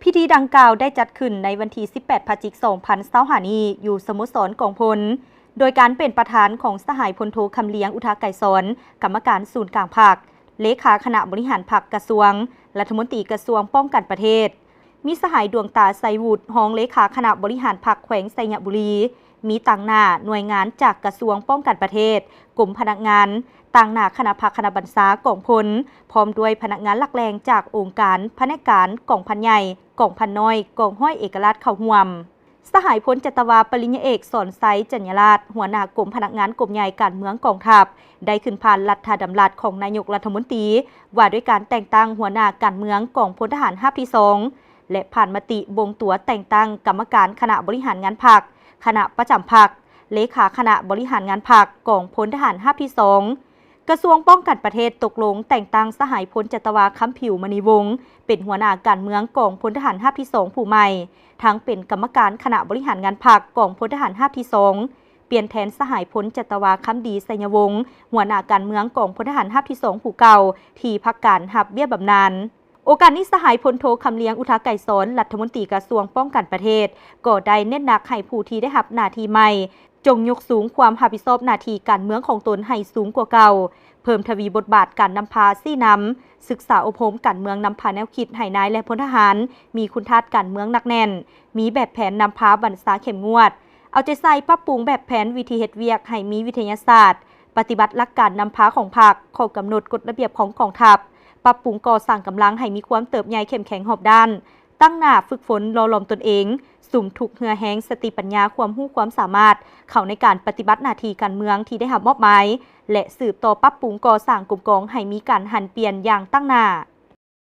ພິທີດັ່ງກ່າວໄດ້ຈັດຂຶ້ນໃນວັນທີສິບແປດ ພະຈິກ ສອງພັນຊາວຫ້ານີ້ ຢູ່ສະໂມສອນກອງພົນ ໂດຍການເປັນປະທານຂອງສະຫາຍພົນໂທ ຄຳລຽງ ອຸທະໄກສອນ ກຳມະການສູນກາງພັກ, ເລຂາຄະນະບໍລິຫານພັກກະຊວງ, ລັດຖະມົນຕີກະຊວງປ້ອງກັນປະເທດ, ມີສະຫາຍ ດວງຕາ ໄຊວຸດ ຮອງເລຂາຄະນະບໍລິຫານພັກແຂວງໄຊຍະບູລີ, ມີຕາງໜ້າໜ່ວຍງານຈາກກະຊວງປ້ອງກັນປະເທດ, ກົມພະນັກງານ, ຕາງໜ້າຄະນະພັກຄະນະບັນຊາກອງພົນ, ພ້ອມດ້ວຍພະນັກງານຫຼັກແຫຼ່ງຈາກອົງການ, ພະແນກການ, ກອງພັນໃຫຍ່, ກອງພັນນ້ອຍ, ກອງຮ້ອຍເອກະລາດເຂົ້າຮ່ວມ. ສະຫາຍພົນຈັດຕະວາ ປະລິນຍາເອກ ສອນໄຊ ຈັນຍາລາດ ຫົວໜ້າກົມພະນັກງານກົມໃຫຍ່ການເມືອງກອງທັບ ໄດ້ຂຶ້ນຜ່ານລັດຖະດຳລັດຂອງນາຍົກລັດຖະມົນຕີ ວ່າດ້ວຍການແຕ່ງຕັ້ງຫົວໜ້າການເມືອງກອງພົນທະຫານຮາບທີສອງ ແລະ ຜ່ານມະຕິບົ່ງຕົວແຕ່ງຕັ້ງກຳມະການຄະນະບໍລິຫານງານພັກ, ຄະນະປະຈຳພັກ, ເລຂາຄະນະບໍລິຫານງານພັກກອງພົນທະຫານຮາບທີສອງ. ກະຊວງປ້ອງກັນປະເທດຕົກລົງແຕ່ງຕັ້ງສະຫາຍພົນຈັດຕະວາ ຄຳຜິວ ມະນີວົງ ເປັນຫົວໜ້າການເມືອງກອງພົນທະຫານຮາບທີສອງຜູ້ໃໝ່, ທັງເປັນກຳມະການຄະນະບໍລິຫານງານພັກກອງພົນທະຫານຮາບທີສອງ, ປ່ຽນແທນສະຫາຍພົນຈັດຕະວາ ຄຳດີ ໄຊຍະວົງ ຫົວໜ້າການເມືອງກອງພົນທະຫານຮາບທີສອງຜູ້ເກົ່າ ທີ່ພັກການຮັບເບ້ຍບຳນານ. ໂອກາດນີ້ ສະຫາຍພົນໂທ ຄຳລຽງ ອຸທະໄກສອນ ລັດຖະມົນຕີກະຊວງປ້ອງກັນປະເທດ ກໍໄດ້ເນັ້ນໜັກໃຫ້ຜູ້ທີ່ໄດ້ຮັບໜ້າທີ່ໃໝ່ ຈົ່ງຍົກສູງຄວາມຮັບຜິດຊອບໜ້າທີ່ການເມືອງຂອງຕົນໃຫ້ສູງກວ່າເກົ່າ, ເພີ່ມທະວີບົດບາດການນຳພາຊີ້ນຳ, ສຶກສາອົບຮົມການເມືອງນຳພາແນວຄິດໃຫ້ນາຍ ແລະ ພົນທະຫານ ມີຄຸນທາດການເມືອງໜັກແໜ້ນ, ມີແບບແຜນນຳພາບັນຊາເຂັ້ມງວດ, ເອົາໃຈໃສ່ປັບປຸງແບບແຜນວິທີເຮັດວຽກໃຫ້ມີວິທະຍາສາດ, ປະຕິບັດຫຼັກການນຳພາຂອງພັກ, ຂໍ້ກຳນົດກົດລະບຽບຂອງກອງທັບ, ປັບປຸງກໍ່ສ້າງກຳລັງໃຫ້ມີຄວາມເຕີບໃຫຍ່ເຂັ້ມແຂງຮອບດ້ານ, ຕັ້ງໜ້າຝຶກຝົນຫຼໍ່ຫຼອມຕົນເອງ, ສຸມທຸກເຫື່ອແຮງ, ສະຕິປັນຍາ, ຄວາມຮູ້ຄວາມສາມາດ ເຂົ້າໃນການປະຕິບັດໜ້າທີ່ການເມືອງທີ່ໄດ້ຮັບມອບໝາຍ ແລະ ສືບຕໍ່ປັບປຸງກໍ່ສ້າງກົມກອງໃຫ້ມີການຫັນປ່ຽນຢ່າງຕັ້ງໜ້າ.